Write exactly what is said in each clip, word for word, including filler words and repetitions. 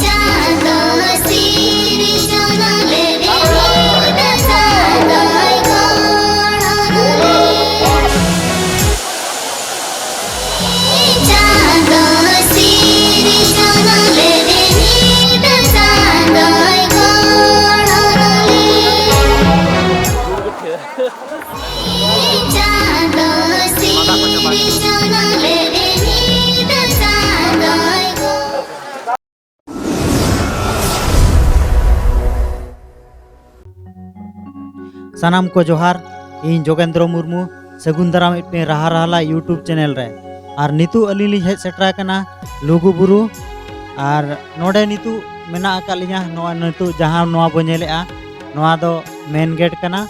ᱪᱟᱸᱫᱚ ᱥᱤᱨᱡᱚᱱ ᱞᱮᱫᱮ ᱧᱤᱫᱟᱹ ᱪᱟᱸᱫᱚᱭ ᱜᱚᱲᱚ ᱞᱮᱫᱮ᱾ ᱪᱟᱸᱫᱚ ᱥᱤᱨᱡᱚᱱ ᱞᱮᱫᱮ ᱧᱤᱫᱟᱹ ᱪᱟᱸᱫᱚᱭ ᱜᱚᱲᱚ ᱞᱮᱫᱮ᱾ ᱪᱟᱸᱫᱚ ᱥᱤᱨᱡᱚᱱ ᱞᱮᱫᱮ ᱧᱤᱫᱟᱹ ᱪᱟᱸᱫᱚᱭ ᱜᱚᱲᱚ᱾ ᱥᱟᱱᱟᱢ ᱠᱚ ᱡᱚᱦᱟᱨ, ᱤᱧ ᱡᱳᱜᱮᱱᱫᱨᱚ ᱢᱩᱨᱢᱩ, ᱥᱟᱹᱜᱩᱱ ᱫᱟᱨᱟᱢ ᱢᱤᱫᱴᱮᱱ ᱨᱟᱦᱟ ᱨᱟᱦᱟᱞᱟ YouTube ᱪᱮᱱᱮᱞ ᱨᱮ᱾ ᱟᱨ ᱱᱤᱛᱚᱜ ᱟᱹᱞᱤᱧ ᱞᱤᱧ ᱦᱮᱡ ᱥᱮᱴᱮᱨ ᱟᱠᱟᱱᱟ ᱞᱩᱜᱩ ᱵᱩᱨᱩ, ᱟᱨ ᱱᱚᱰᱮ ᱱᱤᱛᱚᱜ ᱢᱮᱱᱟᱜ ᱟᱠᱟᱫ ᱞᱤᱧᱟ, ᱱᱚᱣᱟ ᱱᱤᱛᱚᱜ ᱡᱟᱦᱟᱸ ᱱᱚᱣᱟ ᱵᱚ ᱧᱮᱞᱮᱜᱼᱟ, ᱱᱚᱣᱟ ᱫᱚ ᱢᱮᱱ ᱜᱮᱴ ᱠᱟᱱᱟ᱾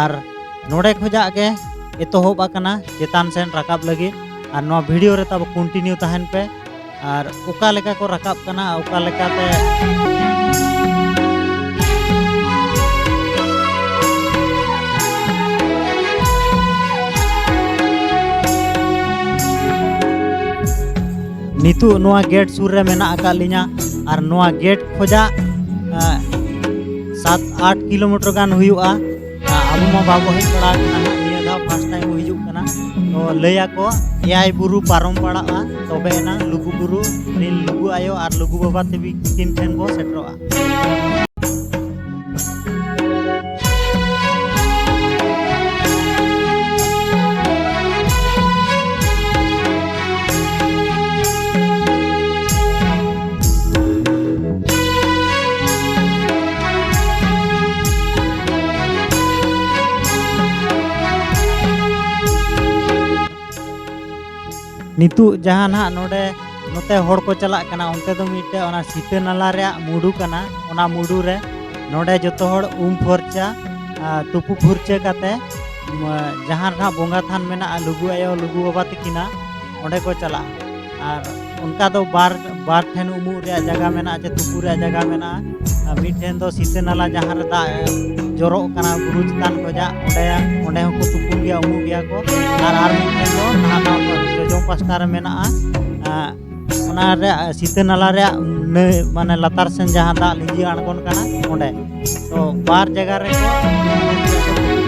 ᱟᱨ ᱱᱚᱰᱮ ᱠᱷᱚᱡᱟᱜ ᱜᱮ ᱮᱛᱚᱦᱚᱵ ᱟᱠᱟᱱᱟ ᱪᱮᱛᱟᱱ ᱥᱮᱱ ᱨᱟᱠᱟᱵ ᱞᱟᱹᱜᱤᱫ᱾ ᱟᱨ ᱱᱚᱣᱟ ᱵᱷᱤᱰᱤᱭᱳ ᱨᱮ ᱛᱟᱵᱚ ᱠᱚᱱᱴᱤᱱᱤᱭᱩ ᱛᱟᱦᱮᱱ ᱯᱮ᱾ ᱟᱨ ᱚᱠᱟ ᱞᱮᱠᱟ ᱠᱚ ᱨᱟᱠᱟᱵ ᱠᱟᱱᱟ, ᱚᱠᱟ ᱞᱮᱠᱟᱛᱮ ᱱᱤᱛᱚᱜ ᱱᱚᱣᱟ ᱜᱮᱴ ᱥᱩᱨ ᱨᱮ ᱢᱮᱱᱟᱜ ᱟᱠᱟᱫ ᱞᱤᱧᱟ᱾ ᱟᱨ ᱱᱚᱣᱟ ᱜᱮᱴ ᱠᱷᱚᱡᱟᱜ, ᱮ, ᱥᱟᱛ ᱟᱴ ᱠᱤᱞᱳᱢᱤᱴᱟᱨ ᱜᱟᱱ ᱦᱩᱭᱩᱜᱼᱟ᱾ ᱟᱵᱚ ᱢᱟ ᱵᱟᱵᱚ ᱦᱮᱡ ᱵᱟᱲᱟ ᱟᱠᱟᱱᱟ ᱦᱟᱸᱜ, ᱱᱤᱭᱟᱹ ᱫᱷᱟᱣ ᱯᱷᱟᱥᱴ ᱴᱟᱭᱤᱢ ᱵᱚ ᱦᱤᱡᱩᱜ ᱠᱟᱱᱟ᱾ ᱛᱚ ᱞᱟᱹᱭ ᱟᱠᱚ ᱮᱭᱟᱭ ᱵᱩᱨᱩ ᱯᱟᱨᱚᱢ ᱯᱟᱲᱟᱜᱼᱟ, ᱛᱚᱵᱮ ᱮᱱᱟᱝ ᱞᱩᱜᱩ ᱵᱩᱨᱩ ᱨᱤᱱ ᱞᱩᱜᱩ ᱟᱭᱳ ᱟᱨ ᱞᱩᱜᱩ ᱵᱟᱵᱟ ᱛᱟᱹᱠᱤᱱ ᱴᱷᱮᱱ ᱵᱚ ᱥᱮᱴᱮᱨᱚᱜᱼᱟ᱾ ᱱᱤᱛᱚᱜ ᱡᱟᱦᱟᱸ ᱱᱟᱦᱟᱜ ᱱᱚᱰᱮ ᱱᱚᱛᱮ ᱦᱚᱲ ᱠᱚ ᱪᱟᱞᱟᱜ ᱠᱟᱱᱟ, ᱚᱱᱛᱮ ᱫᱚ ᱢᱤᱫᱴᱮᱡ ᱚᱱᱟ ᱥᱤᱛᱟᱹ ᱱᱟᱞᱟ ᱨᱮᱭᱟᱜ ᱢᱩᱰᱩ ᱠᱟᱱᱟ᱾ ᱚᱱᱟ ᱢᱩᱰᱩ ᱨᱮ ᱱᱚᱰᱮ ᱡᱚᱛᱚ ᱦᱚᱲ ᱩᱢ ᱯᱷᱚᱨᱪᱟ, ᱟᱨ ᱛᱩᱯᱩ ᱯᱷᱩᱨᱪᱟᱹ ᱠᱟᱛᱮ, ᱢ-, ᱡᱟᱦᱟᱸ ᱨᱮ ᱱᱟᱦᱟᱜ ᱵᱚᱸᱜᱟ ᱛᱷᱟᱱ ᱢᱮᱱᱟᱜᱼᱟ, ᱞᱩᱜᱩ ᱟᱭᱳ, ᱞᱩᱜᱩ ᱵᱟᱵᱟ ᱛᱟᱹᱠᱤᱱᱟ, ᱚᱸᱰᱮ ᱠᱚ ᱪᱟᱞᱟᱜᱼᱟ᱾ ᱟᱨ ᱚᱱᱠᱟ ᱫᱚ ᱵᱟᱨ, ᱵᱟᱨ ᱴᱷᱮᱱ ᱩᱢᱩᱜ ᱨᱮᱭᱟᱜ ᱡᱟᱭᱜᱟ ᱢᱮᱱᱟᱜᱼᱟ, ᱪᱮ ᱛᱩᱯᱩ ᱨᱮᱭᱟᱜ ᱡᱟᱭᱜᱟ ᱢᱮᱱᱟᱜᱼᱟ᱾ ᱟᱨ ᱢᱤᱫ ᱴᱷᱮᱱ ᱫᱚ ᱥᱤᱛᱟᱹ ᱱᱟᱞᱟ, ᱡᱟᱦᱟᱸ ᱨᱮ ᱫᱟᱜ, ᱮ, ᱡᱚᱨᱚᱜ ᱠᱟᱱᱟ ᱵᱩᱨᱩ ᱪᱮᱛᱟᱱ ᱠᱷᱚᱱᱟᱜ, ᱚᱸᱰᱮ, ᱚᱸᱰᱮ ᱦᱚᱸᱠᱚ ᱛᱩᱯᱩᱱ ᱜᱮᱭᱟ, ᱩᱢᱩᱜ ᱜᱮᱭᱟ ᱠᱚ᱾ ᱟᱨ, ᱟᱨ ᱢᱤᱫ ᱴᱷᱮᱱ ᱫᱚ ᱱᱟᱦᱟᱜ ᱱᱚᱣᱟ ᱡᱚᱡᱚᱢ ᱯᱟᱥᱴᱟ ᱨᱮ ᱢᱮᱱᱟᱜᱼᱟ, ᱟᱸ, ᱚᱱᱟ ᱨᱮᱭᱟᱜ ᱥᱤᱛᱟᱹ ᱱᱟᱞᱟ ᱨᱮᱭᱟᱜ ᱱᱟᱹᱭ, ᱢᱟᱱᱮ ᱞᱟᱛᱟᱨ ᱥᱮᱱ ᱡᱟᱦᱟᱸ ᱫᱟᱜ ᱞᱤᱸᱡᱤ ᱟᱬᱜᱚᱱ ᱠᱟᱱᱟ ᱚᱸᱰᱮ᱾ ᱛᱚ ᱵᱟᱨ ᱡᱟᱭᱜᱟ ᱨᱮᱠᱚ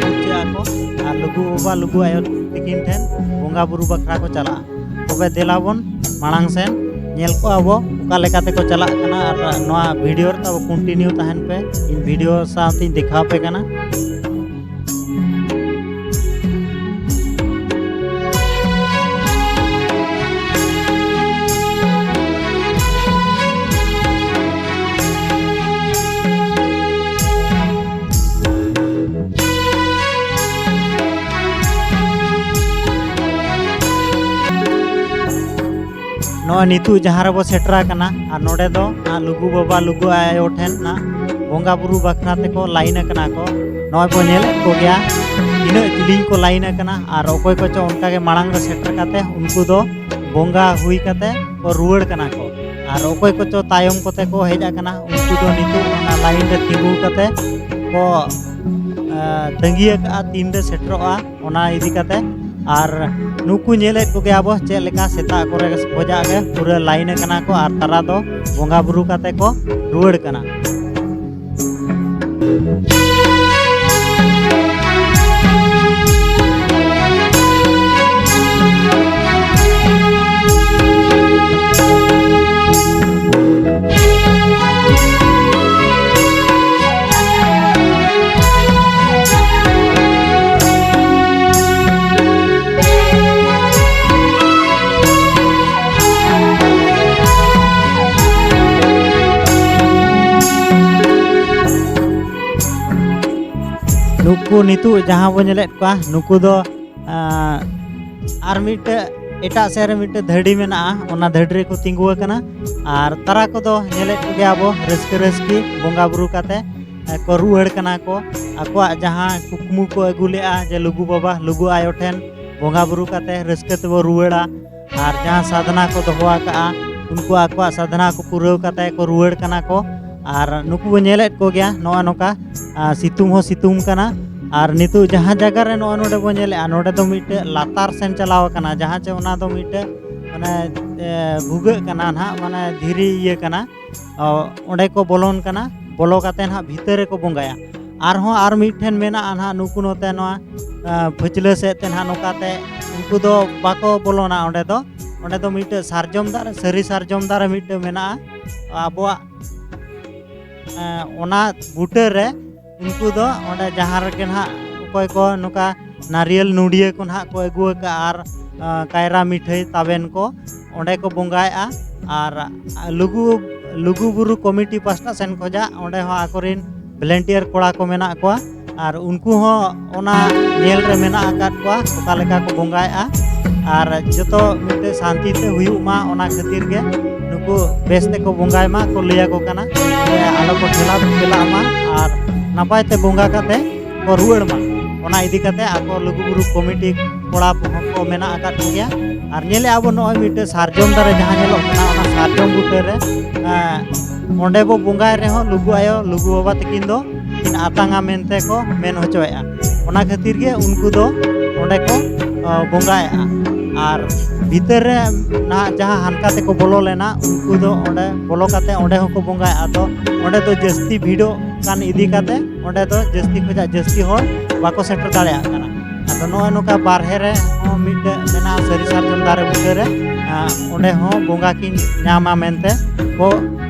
ᱯᱩᱡᱟᱹᱜ ᱟᱠᱚ, ᱟᱨ ᱞᱩᱜᱩ ᱵᱟᱵᱟ ᱞᱩᱜᱩ ᱟᱭᱳ ᱛᱤᱠᱤᱱ ᱴᱷᱮᱱ ᱵᱚᱸᱜᱟ ᱵᱩᱨᱩ ᱵᱟᱠᱷᱨᱟ ᱠᱚ ᱪᱟᱞᱟᱜᱼᱟ᱾ ᱛᱚᱵᱮ ᱫᱮᱞᱟ ᱵᱚᱱ ᱢᱟᱲᱟᱝ ᱥᱮᱱ ᱧᱮᱞ ᱠᱚᱣᱟ ᱵᱚ ᱚᱠᱟ ᱞᱮᱠᱟ ᱛᱮᱠᱚ ᱪᱟᱞᱟᱜ ᱠᱟᱱᱟ, ᱟᱨ ᱱᱚᱣᱟ ᱵᱷᱤᱰᱤᱭᱳ ᱨᱮ ᱛᱟᱵᱚ ᱠᱚᱱᱴᱤᱱᱤᱭᱩ ᱛᱟᱦᱮᱱ ᱯᱮ᱾ ᱤᱧ ᱵᱷᱤᱰᱤᱭᱳ ᱥᱟᱶᱛᱮᱧ ᱫᱮᱠᱷᱟᱣ ᱯᱮ ᱠᱟᱱᱟ᱾ ᱱᱚᱜᱼᱚᱭ ᱱᱤᱛᱚᱜ ᱡᱟᱦᱟᱸ ᱨᱮᱵᱚ ᱥᱮᱴᱮᱨ ᱟᱠᱟᱱᱟ, ᱟᱨ ᱱᱚᱰᱮ ᱫᱚ ᱱᱟᱜ ᱞᱩᱜᱩ ᱵᱟᱵᱟ ᱞᱩᱜᱩ ᱟᱭᱳ ᱴᱷᱮᱱ ᱱᱟᱜ ᱵᱚᱸᱜᱟ ᱵᱩᱨᱩ ᱵᱟᱠᱷᱨᱟ ᱛᱮᱠᱚ ᱞᱟᱭᱤᱱ ᱟᱠᱟᱱᱟ ᱠᱚ᱾ ᱱᱚᱜᱼᱚᱭ ᱵᱚ ᱧᱮᱞᱮᱫ ᱠᱚᱜᱮᱭᱟ ᱛᱤᱱᱟᱹᱜ ᱡᱤᱞᱤᱧ ᱠᱚ ᱞᱟᱭᱤᱱ ᱟᱠᱟᱱᱟ, ᱟᱨ ᱚᱠᱚᱭ ᱠᱚᱪᱚ ᱚᱱᱠᱟᱜᱮ ᱢᱟᱲᱟᱝ ᱨᱮ ᱥᱮᱴᱮᱨ ᱠᱟᱛᱮ ᱩᱱᱠᱩ ᱫᱚ ᱵᱚᱸᱜᱟ ᱦᱩᱭ ᱠᱟᱛᱮ ᱠᱚ ᱨᱩᱣᱟᱹᱲ ᱠᱟᱱᱟ ᱠᱚ᱾ ᱟᱨ ᱚᱠᱚᱭ ᱠᱚᱪᱚ ᱛᱟᱭᱚᱢ ᱠᱚᱛᱮ ᱠᱚ ᱦᱮᱡ ᱟᱠᱟᱱᱟ, ᱩᱱᱠᱩ ᱫᱚ ᱱᱤᱛᱚᱜ ᱚᱱᱟ ᱞᱟᱭᱤᱱ ᱨᱮ ᱛᱤᱸᱜᱩ ᱠᱟᱛᱮ ᱠᱚ, ᱮ, ᱛᱟᱺᱜᱤ ᱟᱠᱟᱫᱼᱟ ᱛᱤᱱᱨᱮ ᱥᱮᱴᱮᱨᱚᱜᱼᱟ᱾ ᱚᱱᱟ ᱤᱫᱤ ᱠᱟᱛᱮ᱾ ᱟᱨ ᱱᱩᱠᱩ ᱧᱮᱞᱮᱫ ᱠᱚᱜᱮᱭᱟ ᱵᱚ ᱪᱮᱫ ᱞᱮᱠᱟ ᱥᱮᱛᱟᱜ ᱠᱚᱨᱮ ᱠᱷᱚᱡᱟᱜ ᱜᱮ ᱯᱩᱨᱟᱹ ᱞᱟᱭᱤᱱ ᱟᱠᱟᱱᱟ ᱠᱚ, ᱟᱨ ᱛᱟᱨᱟ ᱫᱚ ᱵᱚᱸᱜᱟ ᱵᱩᱨᱩ ᱠᱟᱛᱮ ᱠᱚ ᱨᱩᱣᱟᱹᱲ ᱠᱟᱱᱟ᱾ ᱱᱩᱠᱩ ᱱᱤᱛᱚᱜ ᱡᱟᱦᱟᱸ ᱵᱚ ᱧᱮᱞᱮᱫ ᱠᱚᱣᱟ, ᱱᱩᱠᱩ ᱫᱚ, ᱟᱸ, ᱟᱨ ᱢᱤᱫᱴᱮᱡ ᱮᱴᱟᱜ ᱥᱮᱫ ᱨᱮ ᱢᱤᱫᱴᱮᱡ ᱫᱷᱟᱹᱲᱤ ᱢᱮᱱᱟᱜᱼᱟ, ᱚᱱᱟ ᱫᱷᱟᱹᱲᱤ ᱨᱮᱠᱚ ᱛᱤᱸᱜᱩ ᱟᱠᱟᱱᱟ᱾ ᱟᱨ ᱛᱟᱨᱟ ᱠᱚᱫᱚ ᱧᱮᱞᱮᱫ ᱠᱚᱜᱮᱭᱟ ᱵᱚ ᱨᱟᱹᱥᱠᱟᱹ ᱨᱟᱹᱥᱠᱤ ᱵᱚᱸᱜᱟ ᱵᱩᱨᱩ ᱠᱟᱛᱮ, ᱮ, ᱠᱚ ᱨᱩᱣᱟᱹᱲ ᱠᱟᱱᱟ ᱠᱚ᱾ ᱟᱠᱚᱣᱟᱜ ᱡᱟᱦᱟᱸ ᱠᱩᱠᱢᱩ ᱠᱚ ᱟᱹᱜᱩ ᱞᱮᱜᱼᱟ ᱡᱮ ᱞᱩᱜᱩ ᱵᱟᱵᱟ ᱞᱩᱜᱩ ᱟᱭᱳ ᱴᱷᱮᱱ ᱵᱚᱸᱜᱟ ᱵᱩᱨᱩ ᱠᱟᱛᱮ ᱨᱟᱹᱥᱠᱟᱹ ᱛᱮᱵᱚ ᱨᱩᱣᱟᱹᱲᱟ, ᱟᱨ ᱡᱟᱦᱟᱸ ᱥᱟᱫᱷᱱᱟ ᱠᱚ ᱫᱚᱦᱚ ᱟᱠᱟᱜᱼᱟ, ᱩᱱᱠᱩ ᱟᱠᱚᱣᱟᱜ ᱥᱟᱫᱷᱱᱟ ᱠᱚ ᱯᱩᱨᱟᱹᱣ ᱠᱟᱛᱮ ᱠᱚ ᱨᱩᱣᱟᱹᱲ ᱠᱟᱱᱟ ᱠᱚ᱾ ᱟᱨ ᱱᱩᱠᱩ ᱵᱚ ᱧᱮᱞᱮᱫ ᱠᱚᱜᱮᱭᱟ ᱱᱚᱜᱼᱚ ᱱᱚᱝᱠᱟ, ᱟᱨ ᱥᱤᱛᱩᱝ ᱦᱚᱸ ᱥᱤᱛᱩᱝ ᱠᱟᱱᱟ᱾ ᱟᱨ ᱱᱤᱛᱚᱜ ᱡᱟᱦᱟᱸ ᱡᱟᱭᱜᱟ ᱨᱮ ᱱᱚᱜᱼᱚᱭ ᱱᱚᱰᱮ ᱵᱚ ᱧᱮᱞᱮᱫᱼᱟ, ᱱᱚᱰᱮ ᱫᱚ ᱢᱤᱫᱴᱮᱡ ᱞᱟᱛᱟᱨ ᱥᱮᱱ ᱪᱟᱞᱟᱣ ᱟᱠᱟᱱᱟ, ᱡᱟᱦᱟᱸ ᱪᱮ ᱚᱱᱟ ᱫᱚ ᱢᱤᱫᱴᱮᱡ ᱢᱟᱱᱮ ᱮ, ᱵᱷᱩᱜᱟᱹᱜ ᱠᱟᱱᱟ ᱱᱟᱦᱟᱜ, ᱢᱟᱱᱮ ᱫᱷᱤᱨᱤ ᱤᱭᱟᱹ ᱠᱟᱱᱟ, ᱚ, ᱚᱸᱰᱮ ᱠᱚ ᱵᱚᱞᱚᱱ ᱠᱟᱱᱟ᱾ ᱵᱚᱞᱚ ᱠᱟᱛᱮ ᱱᱟᱦᱟᱜ ᱵᱷᱤᱛᱟᱹᱨ ᱨᱮᱠᱚ ᱵᱚᱸᱜᱟᱭᱟ᱾ ᱟᱨᱦᱚᱸ ᱟᱨ ᱢᱤᱫᱴᱷᱮᱱ ᱢᱮᱱᱟᱜᱼᱟ ᱱᱟᱦᱟᱜ, ᱱᱩᱠᱩ ᱱᱚᱛᱮ ᱱᱚᱣᱟ, ᱮ, ᱯᱷᱟᱹᱪᱞᱟᱹ ᱥᱮᱫ ᱛᱮ ᱱᱟᱦᱟᱜ ᱱᱚᱝᱠᱟᱛᱮ ᱩᱱᱠᱩ ᱫᱚ ᱵᱟᱠᱚ ᱵᱚᱞᱚᱱᱟ ᱚᱸᱰᱮ ᱫᱚ᱾ ᱚᱸᱰᱮ ᱫᱚ ᱢᱤᱫᱴᱟᱹᱜ ᱥᱟᱨᱡᱚᱢ ᱫᱟᱨᱮ, ᱥᱟᱹᱨᱤ ᱥᱟᱨᱡᱚᱢ ᱫᱟᱨᱮ ᱢᱤᱫᱴᱟᱹᱜ ᱢᱮᱱᱟᱜᱼᱟ᱾ ᱟᱵᱚᱣᱟᱜ, ᱮ, ᱚᱱᱟ ᱵᱩᱴᱟᱹ ᱨᱮ ᱩᱱᱠᱩ ᱫᱚ ᱚᱸᱰᱮ ᱡᱟᱦᱟᱸ ᱨᱮᱜᱮ ᱱᱟᱦᱟᱜ ᱚᱠᱚᱭ ᱠᱚ ᱱᱚᱝᱠᱟ ᱱᱟᱨᱤᱭᱮᱞ ᱱᱩᱰᱤᱭᱟᱹ ᱠᱚ ᱱᱟᱦᱟᱜ ᱠᱚ ᱟᱹᱜᱩ ᱟᱠᱟᱫᱼᱟ ᱟᱨ, ᱮ, ᱠᱟᱭᱨᱟ ᱢᱤᱴᱷᱟᱹᱭ ᱛᱟᱵᱮᱱ ᱠᱚ ᱚᱸᱰᱮ ᱠᱚ ᱵᱚᱸᱜᱟᱭᱮᱫᱼᱟ᱾ ᱟᱨ ᱞᱩᱜᱩ, ᱞᱩᱜᱩ ᱵᱩᱨᱩ ᱠᱚᱢᱤᱴᱤ ᱯᱟᱥᱴᱟ ᱥᱮᱱ ᱠᱷᱚᱱᱟᱜ ᱚᱸᱰᱮ ᱦᱚᱸ ᱟᱠᱚᱨᱮᱱ ᱵᱷᱚᱞᱮᱱᱴᱤᱭᱟᱨ ᱠᱚᱲᱟ ᱠᱚ ᱢᱮᱱᱟᱜ ᱠᱚᱣᱟ᱾ ᱟᱨ ᱩᱱᱠᱩ ᱦᱚᱸ ᱚᱱᱟ ᱧᱮᱞ ᱨᱮ ᱢᱮᱱᱟᱜ ᱟᱠᱟᱫ ᱠᱚᱣᱟ, ᱚᱠᱟ ᱞᱮᱠᱟ ᱠᱚ ᱵᱚᱸᱜᱟᱭᱮᱫᱼᱟ᱾ ᱟᱨ ᱡᱚᱛᱚ ᱢᱤᱫᱴᱮᱱ ᱥᱟᱱᱛᱤ ᱛᱮ ᱦᱩᱭᱩᱜ ᱢᱟ, ᱚᱱᱟ ᱠᱷᱟᱹᱛᱤᱨ ᱜᱮ ᱱᱩᱠᱩ ᱵᱮᱥ ᱛᱮᱠᱚ ᱵᱚᱸᱜᱟᱭ ᱢᱟ ᱠᱚ ᱞᱟᱹᱭ ᱟᱠᱚ ᱠᱟᱱᱟ, ᱡᱮ ᱟᱞᱚ ᱠᱚ ᱴᱷᱮᱞᱟ ᱴᱷᱮᱞᱟᱜ ᱢᱟ ᱟᱨ ᱱᱟᱯᱟᱭ ᱛᱮ ᱵᱚᱸᱜᱟ ᱠᱟᱛᱮ ᱠᱚ ᱨᱩᱣᱟᱹᱲ ᱢᱟ᱾ ᱚᱱᱟ ᱤᱫᱤ ᱠᱟᱛᱮ ᱟᱠᱚ ᱞᱩᱜᱩᱵᱩᱨᱩ ᱠᱚᱢᱤᱴᱤ ᱠᱚᱲᱟ ᱠᱚᱦᱚᱸ ᱠᱚ ᱢᱮᱱᱟᱜ ᱟᱠᱟᱫ ᱠᱚᱜᱮᱭᱟ᱾ ᱟᱨ ᱧᱮᱞᱮᱫᱼᱟ ᱵᱚᱱ ᱱᱚᱜᱼᱚᱭ ᱢᱤᱫᱴᱮᱱ ᱥᱟᱨᱡᱚᱢ ᱫᱟᱨᱮ ᱡᱟᱦᱟᱸ ᱧᱮᱞᱚᱜ ᱠᱟᱱᱟ, ᱚᱱᱟ ᱥᱟᱨᱡᱚᱢ ᱵᱩᱴᱟᱹ ᱨᱮ, ᱮᱸ, ᱚᱸᱰᱮ ᱵᱚ ᱵᱚᱸᱜᱟᱭ ᱨᱮᱦᱚᱸ ᱞᱩᱜᱩ ᱟᱭᱳ, ᱞᱩᱜᱩ ᱵᱟᱵᱟ ᱛᱟᱹᱠᱤᱱ ᱫᱚ ᱠᱤᱱ ᱟᱛᱟᱝᱟ ᱢᱮᱱᱛᱮ ᱠᱚ ᱢᱮᱱ ᱦᱚᱪᱚᱭᱮᱫᱼᱟ᱾ ᱚᱱᱟ ᱠᱷᱟᱹᱛᱤᱨ ᱜᱮ ᱩᱱᱠᱩ ᱫᱚ ᱚᱸᱰᱮ ᱠᱚ, ᱮᱸ, ᱵᱚᱸᱜᱟᱭᱮᱫᱼᱟ᱾ ᱟᱨ ᱵᱷᱤᱛᱟᱹᱨ ᱨᱮ ᱱᱟᱦᱟᱜ ᱡᱟᱦᱟᱸ ᱦᱟᱱᱠᱟ ᱛᱮᱠᱚ ᱵᱚᱞᱚ ᱞᱮᱱᱟ, ᱩᱱᱠᱩ ᱫᱚ ᱚᱸᱰᱮ ᱵᱚᱞᱚ ᱠᱟᱛᱮ ᱚᱸᱰᱮ ᱦᱚᱸᱠᱚ ᱵᱚᱸᱜᱟᱭᱮᱫᱼᱟ᱾ ᱟᱫᱚ ᱚᱸᱰᱮ ᱫᱚ ᱡᱟᱹᱥᱛᱤ ᱵᱷᱤᱲᱚᱜ ᱠᱟᱱ ᱤᱫᱤ ᱠᱟᱛᱮ ᱚᱸᱰᱮ ᱫᱚ ᱡᱟᱹᱥᱛᱤ ᱠᱷᱚᱱᱟᱜ ᱡᱟᱹᱥᱛᱤ ᱦᱚᱲ ᱵᱟᱠᱚ ᱥᱮᱴᱮᱨ ᱫᱟᱲᱮᱭᱟᱜ ᱠᱟᱱᱟ᱾ ᱟᱫᱚ ᱱᱚᱜᱼᱚᱭ ᱱᱚᱝᱠᱟ ᱵᱟᱨᱦᱮ ᱨᱮ ᱦᱚᱸ ᱢᱤᱫᱴᱮᱡ ᱢᱮᱱᱟᱜᱼᱟ, ᱥᱟᱹᱨᱤ ᱥᱟᱨᱡᱚᱢ ᱫᱟᱨᱮ ᱵᱩᱴᱟᱹ ᱨᱮ, ᱟᱸ, ᱚᱸᱰᱮ ᱦᱚᱸ ᱵᱚᱸᱜᱟ ᱠᱤᱱ ᱧᱟᱢᱟ ᱢᱮᱱᱛᱮ ᱠᱚ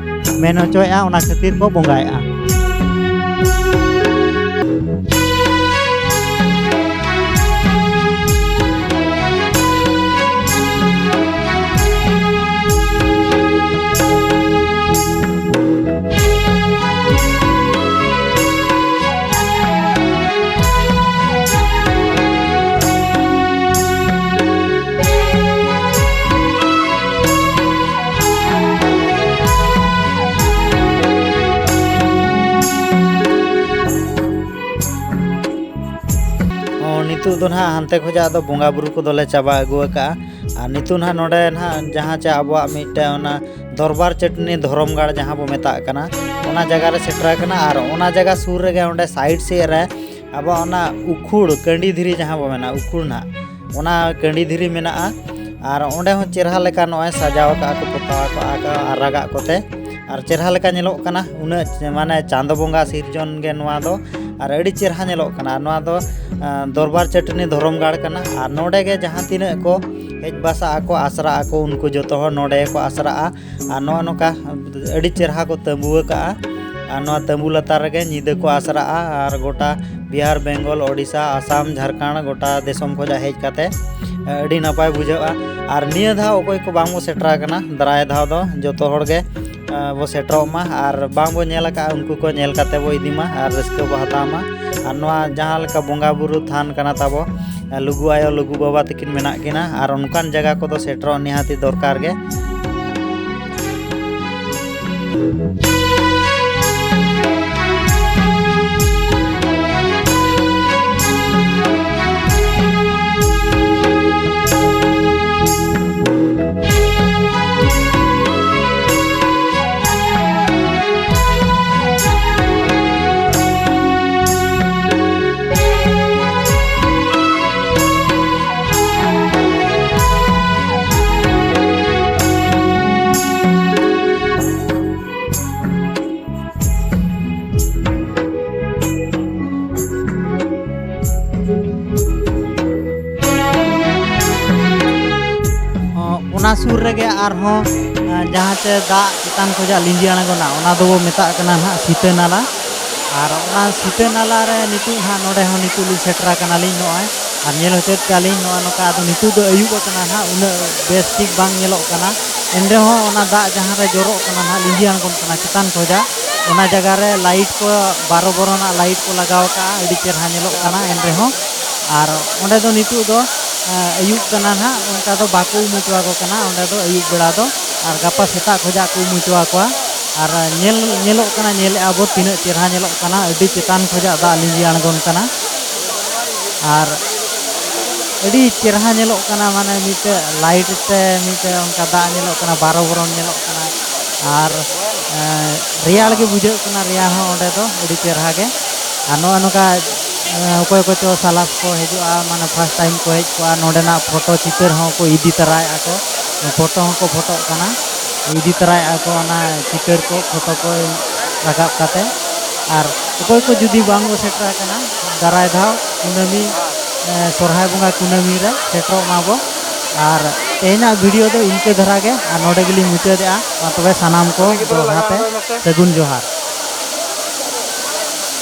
ᱢᱮᱱ ᱦᱚᱪᱚᱭᱮᱫᱼᱟ, ᱚᱱᱟ ᱠᱷᱟᱹᱛᱤᱨ ᱠᱚ ᱵᱚᱸᱜᱟᱭᱮᱫᱼᱟ᱾ ᱦᱚᱸ, ᱱᱤᱛᱚᱜ ᱫᱚ ᱱᱟᱦᱟᱜ ᱦᱟᱱᱛᱮ ᱠᱷᱚᱱᱟᱜ ᱫᱚ ᱵᱚᱸᱜᱟ ᱵᱩᱨᱩ ᱠᱚᱫᱚᱞᱮ ᱪᱟᱵᱟ ᱟᱹᱜᱩ ᱟᱠᱟᱜᱼᱟ᱾ ᱟᱨ ᱱᱤᱛᱚᱜ ᱱᱟᱦᱟᱜ ᱱᱚᱰᱮ ᱱᱟᱦᱟᱜ ᱡᱟᱦᱟᱸ ᱪᱮ ᱟᱵᱚᱣᱟᱜ ᱢᱤᱫᱴᱮᱱ ᱚᱱᱟ ᱫᱚᱨᱵᱟᱨ ᱪᱟᱹᱴᱱᱤ ᱫᱷᱚᱨᱚᱢ ᱜᱟᱲ ᱡᱟᱦᱟᱸ ᱵᱚ ᱢᱮᱛᱟᱜ ᱠᱟᱱᱟ, ᱚᱱᱟ ᱡᱟᱭᱜᱟ ᱨᱮ ᱥᱮᱴᱮᱨ ᱟᱠᱟᱱᱟ᱾ ᱟᱨ ᱚᱱᱟ ᱡᱟᱭᱜᱟ ᱥᱩᱨ ᱨᱮᱜᱮ ᱚᱸᱰᱮ ᱥᱟᱭᱤᱰ ᱥᱮᱫ ᱨᱮ ᱟᱵᱚᱣᱟᱜ ᱚᱱᱟ ᱩᱠᱷᱩᱲ ᱠᱟᱺᱰᱤ ᱫᱷᱤᱨᱤ ᱡᱟᱦᱟᱸ ᱵᱚ ᱢᱮᱱᱟ, ᱩᱠᱷᱩᱲ ᱱᱟᱦᱟᱜ, ᱚᱱᱟ ᱠᱟᱺᱰᱤ ᱫᱷᱤᱨᱤ ᱢᱮᱱᱟᱜᱼᱟ᱾ ᱟᱨ ᱚᱸᱰᱮ ᱦᱚᱸ ᱪᱮᱨᱦᱟ ᱞᱮᱠᱟ ᱱᱚᱜᱼᱚᱭ ᱥᱟᱡᱟᱣ ᱟᱠᱟᱫᱼᱟ ᱠᱚ, ᱯᱚᱛᱟᱣ ᱟᱠᱟᱫᱼᱟ ᱠᱚ ᱟᱨᱟᱜᱟᱜ ᱠᱚᱛᱮ᱾ ᱟᱨ ᱪᱮᱨᱦᱟ ᱞᱮᱠᱟ ᱧᱮᱞᱚᱜ ᱠᱟᱱᱟ, ᱩᱱᱟᱹᱜ ᱢᱟᱱᱮ ᱪᱟᱸᱫᱚ ᱵᱚᱸᱜᱟ ᱥᱤᱨᱡᱚᱱ ᱜᱮ ᱱᱚᱣᱟ ᱫᱚ᱾ ᱟᱨ ᱟᱹᱰᱤ ᱪᱮᱨᱦᱟ ᱧᱮᱞᱚᱜ ᱠᱟᱱᱟ᱾ ᱱᱚᱣᱟ ᱫᱚ, ᱟᱸ, ᱫᱚᱨᱵᱟᱨ ᱪᱟᱹᱴᱟᱹᱱᱤ ᱫᱷᱚᱨᱚᱢ ᱜᱟᱲ ᱠᱟᱱᱟ᱾ ᱟᱨ ᱱᱚᱰᱮ ᱜᱮ ᱡᱟᱦᱟᱸ ᱛᱤᱱᱟᱹᱜ ᱠᱚ ᱦᱮᱡ ᱵᱟᱥᱟᱜ ᱟᱠᱚ, ᱟᱥᱨᱟᱜ ᱟᱠᱚ, ᱩᱱᱠᱩ ᱡᱚᱛᱚ ᱦᱚᱲ ᱱᱚᱰᱮ ᱜᱮᱠᱚ ᱟᱥᱨᱟᱜᱼᱟ᱾ ᱟᱨ ᱱᱚᱜᱼᱚ ᱱᱚᱝᱠᱟ ᱟᱹᱰᱤ ᱪᱮᱨᱦᱟ ᱠᱚ ᱛᱟᱹᱵᱩ ᱟᱠᱟᱜᱼᱟ᱾ ᱟᱨ ᱱᱚᱣᱟ ᱛᱟᱹᱵᱩ ᱞᱟᱛᱟᱨ ᱨᱮᱜᱮ ᱧᱤᱫᱟᱹ ᱠᱚ ᱟᱥᱨᱟᱜᱼᱟ᱾ ᱟᱨ ᱜᱚᱴᱟ ᱵᱤᱦᱟᱨ, ᱵᱮᱝᱜᱚᱞ, ᱳᱰᱤᱥᱟ, ᱟᱥᱟᱢ, ᱡᱷᱟᱲᱠᱷᱚᱸᱰ, ᱜᱚᱴᱟ ᱫᱤᱥᱚᱢ ᱠᱷᱚᱱᱟᱜ ᱦᱮᱡ ᱠᱟᱛᱮ ᱟᱹᱰᱤ ᱱᱟᱯᱟᱭ ᱵᱩᱡᱷᱟᱹᱜᱼᱟ᱾ ᱟᱨ ᱱᱤᱭᱟᱹ ᱫᱷᱟᱣ ᱚᱠᱚᱭ ᱠᱚ ᱵᱟᱝ ᱵᱚ ᱥᱮᱴᱮᱨ ᱟᱠᱟᱱᱟ, ᱫᱟᱨᱟᱭ ᱫᱷᱟᱣ ᱫᱚ ᱡᱚᱛᱚ ᱦᱚᱲ ᱜᱮ, ᱟᱸ, ᱵᱚ ᱥᱮᱴᱮᱨᱚᱜ ᱢᱟ᱾ ᱟᱨ ᱵᱟᱝ ᱵᱚ ᱧᱮᱞ ᱟᱠᱟᱫᱼᱟ, ᱩᱱᱠᱩ ᱠᱚ ᱧᱮᱞ ᱠᱟᱛᱮ ᱵᱚ ᱤᱫᱤ ᱢᱟ ᱟᱨ ᱨᱟᱹᱥᱠᱟᱹ ᱵᱚ ᱦᱟᱛᱟᱣ ᱢᱟ᱾ ᱟᱨ ᱱᱚᱣᱟ ᱡᱟᱦᱟᱸ ᱞᱮᱠᱟ ᱵᱚᱸᱜᱟ ᱵᱩᱨᱩ ᱛᱷᱟᱱ ᱠᱟᱱᱟ ᱛᱟᱵᱚ, ᱞᱩᱜᱩ ᱟᱭᱳ, ᱞᱩᱜᱩ ᱵᱟᱵᱟ ᱛᱟᱹᱠᱤᱱ ᱢᱮᱱᱟᱜ ᱠᱤᱱᱟ, ᱟᱨ ᱚᱱᱠᱟᱱ ᱡᱟᱭᱜᱟ ᱠᱚᱫᱚ ᱥᱮᱴᱮᱨᱚᱜ ᱱᱤᱦᱟᱹᱛᱤ ᱫᱚᱨᱠᱟᱨ ᱜᱮ᱾ ᱚᱱᱟ ᱥᱩᱨ ᱨᱮᱜᱮ ᱟᱨᱦᱚᱸ, ᱟᱸ, ᱡᱟᱦᱟᱸ ᱛᱮ ᱫᱟᱜ ᱪᱮᱛᱟᱱ ᱠᱷᱚᱱᱟᱜ ᱞᱤᱸᱡᱤ ᱟᱬᱜᱚᱱᱟ, ᱚᱱᱟ ᱫᱚᱵᱚ ᱢᱮᱛᱟᱜ ᱠᱟᱱᱟ ᱱᱟᱦᱟᱜ ᱥᱤᱛᱟᱹ ᱱᱟᱞᱟ᱾ ᱟᱨ ᱚᱱᱟ ᱥᱤᱛᱟᱹ ᱱᱟᱞᱟ ᱨᱮ ᱱᱤᱛᱚᱜ ᱦᱟᱸᱜ, ᱱᱚᱰᱮ ᱦᱚᱸ ᱱᱤᱛᱚᱜ ᱞᱤᱧ ᱥᱮᱴᱮᱨ ᱟᱠᱟᱱᱟᱞᱤᱧ ᱱᱚᱜᱼᱚᱭ᱾ ᱟᱨ ᱧᱮᱞ ᱦᱚᱪᱚᱭᱮᱫ ᱯᱮᱭᱟᱞᱤᱧ ᱱᱚᱜᱼᱚ ᱱᱚᱝᱠᱟ᱾ ᱟᱫᱚ ᱱᱤᱛᱚᱜ ᱫᱚ ᱟᱹᱭᱩᱵ ᱟᱠᱟᱱᱟ ᱱᱟᱦᱟᱜ, ᱩᱱᱟᱹᱜ ᱵᱮᱥ ᱴᱷᱤᱠ ᱵᱟᱝ ᱧᱮᱞᱚᱜ ᱠᱟᱱᱟ᱾ ᱮᱱ ᱨᱮᱦᱚᱸ ᱚᱱᱟ ᱫᱟᱜ ᱡᱟᱦᱟᱸ ᱨᱮ ᱡᱚᱨᱚᱜ ᱠᱟᱱᱟ ᱱᱟᱦᱟᱜ, ᱞᱤᱸᱡᱤ ᱟᱬᱜᱚᱱ ᱠᱟᱱᱟ ᱪᱮᱛᱟᱱ ᱠᱷᱚᱱᱟᱜ, ᱚᱱᱟ ᱡᱟᱭᱜᱟ ᱨᱮ ᱞᱟᱭᱤᱴ ᱠᱚ, ᱵᱟᱨᱚ ᱵᱚᱨᱚᱱᱟᱜ ᱞᱟᱭᱤᱴ ᱠᱚ ᱞᱟᱜᱟᱣ ᱟᱠᱟᱜᱼᱟ, ᱟᱹᱰᱤ ᱪᱮᱦᱨᱟ ᱧᱮᱞᱚᱜ ᱠᱟᱱᱟ᱾ ᱮᱱ ᱨᱮᱦᱚᱸ ᱟᱨ ᱚᱸᱰᱮ ᱫᱚ ᱱᱤᱛᱚᱜ ᱫᱚ, ᱮᱸ, ᱟᱹᱭᱩᱵ ᱠᱟᱱᱟ ᱱᱟᱦᱟᱜ, ᱚᱱᱠᱟ ᱫᱚ ᱵᱟᱠᱚ ᱩᱢ ᱦᱚᱪᱚ ᱟᱠᱚ ᱠᱟᱱᱟ ᱚᱸᱰᱮ ᱫᱚ ᱟᱹᱭᱩᱵ ᱵᱮᱲᱟ ᱫᱚ᱾ ᱟᱨ ᱜᱟᱯᱟ ᱥᱮᱛᱟᱜ ᱠᱷᱚᱱᱟᱜ ᱠᱚ ᱩᱢ ᱦᱚᱪᱚ ᱟᱠᱚᱣᱟ᱾ ᱟᱨ ᱧᱮᱞ, ᱧᱮᱞᱚᱜ ᱠᱟᱱᱟ, ᱧᱮᱞᱮᱫᱼᱟ ᱵᱚ ᱛᱤᱱᱟᱹᱜ ᱪᱮᱦᱨᱟ ᱧᱮᱞᱚᱜ ᱠᱟᱱᱟ, ᱟᱹᱰᱤ ᱪᱮᱛᱟᱱ ᱠᱷᱚᱱᱟᱜ ᱫᱟᱜ ᱞᱤᱸᱡᱤ ᱟᱬᱜᱚᱱ ᱠᱟᱱᱟ᱾ ᱟᱨ ᱟᱹᱰᱤ ᱪᱮᱨᱦᱟ ᱧᱮᱞᱚᱜ ᱠᱟᱱᱟ, ᱢᱟᱱᱮ ᱢᱤᱫᱴᱮᱡ ᱞᱟᱭᱤᱴ ᱛᱮ ᱢᱤᱫᱴᱮᱡ ᱚᱱᱠᱟ ᱫᱟᱜ ᱧᱮᱞᱚᱜ ᱠᱟᱱᱟ, ᱵᱟᱨᱚ ᱵᱚᱨᱚᱱ ᱧᱮᱞᱚᱜ ᱠᱟᱱᱟ᱾ ᱟᱨ, ᱮᱸ, ᱨᱮᱭᱟᱲ ᱜᱮ ᱵᱩᱡᱷᱟᱹᱜ ᱠᱟᱱᱟ, ᱨᱮᱭᱟᱲ ᱦᱚᱸ ᱚᱸᱰᱮ ᱫᱚ ᱟᱹᱰᱤ ᱪᱮᱨᱦᱟ ᱜᱮ᱾ ᱟᱨ ᱱᱚᱜᱼᱚ ᱱᱚᱝᱠᱟ ᱚᱠᱚᱭ ᱠᱚᱪᱚ ᱥᱟᱞᱟᱥ ᱠᱚ ᱦᱤᱡᱩᱜᱼᱟ, ᱢᱟᱱᱮ first time ᱠᱚ ᱦᱮᱡ ᱠᱚᱜᱼᱟ, ᱱᱚᱰᱮᱱᱟᱜ ᱯᱷᱳᱴᱳ ᱪᱤᱛᱟᱹᱨ ᱦᱚᱸᱠᱚ ᱤᱫᱤ ᱛᱚᱨᱟᱭᱮᱫᱼᱟ ᱠᱚ, ᱯᱷᱳᱴᱳ ᱦᱚᱸᱠᱚ ᱯᱷᱳᱴᱳᱜ ᱠᱟᱱᱟ, ᱤᱫᱤ ᱛᱚᱨᱟᱭᱮᱫᱼᱟ ᱠᱚ ᱚᱱᱟ ᱪᱤᱛᱟᱹᱨ ᱠᱚ, ᱯᱷᱳᱴᱳ ᱠᱚ ᱨᱟᱠᱟᱵ ᱠᱟᱛᱮ᱾ ᱟᱨ ᱚᱠᱚᱭ ᱠᱚ ᱡᱩᱫᱤ ᱵᱟᱝ ᱵᱚ ᱥᱮᱴᱮᱨ ᱟᱠᱟᱱᱟ, ᱫᱟᱨᱟᱭ ᱫᱷᱟᱣ ᱠᱩᱱᱟᱹᱢᱤ, ᱮ, ᱥᱚᱨᱦᱟᱭ ᱵᱚᱸᱜᱟ ᱠᱩᱱᱟᱹᱢᱤ ᱨᱮ ᱥᱮᱴᱮᱨᱚᱜ ᱢᱟᱵᱚ᱾ ᱟᱨ ᱛᱮᱦᱮᱧᱟᱜ video ᱫᱚ ᱤᱱᱠᱟᱹ ᱫᱷᱟᱨᱟ ᱜᱮ, ᱟᱨ ᱱᱚᱰᱮ ᱜᱮᱞᱤᱧ ᱢᱩᱪᱟᱹᱫᱮᱜᱼᱟ᱾ ᱢᱟ ᱛᱚᱵᱮ ᱥᱟᱱᱟᱢ ᱠᱚ ᱫᱚᱦᱲᱟ ᱛᱮ ᱥᱟᱹᱜᱩᱱ ᱡᱚᱦᱟᱨ᱾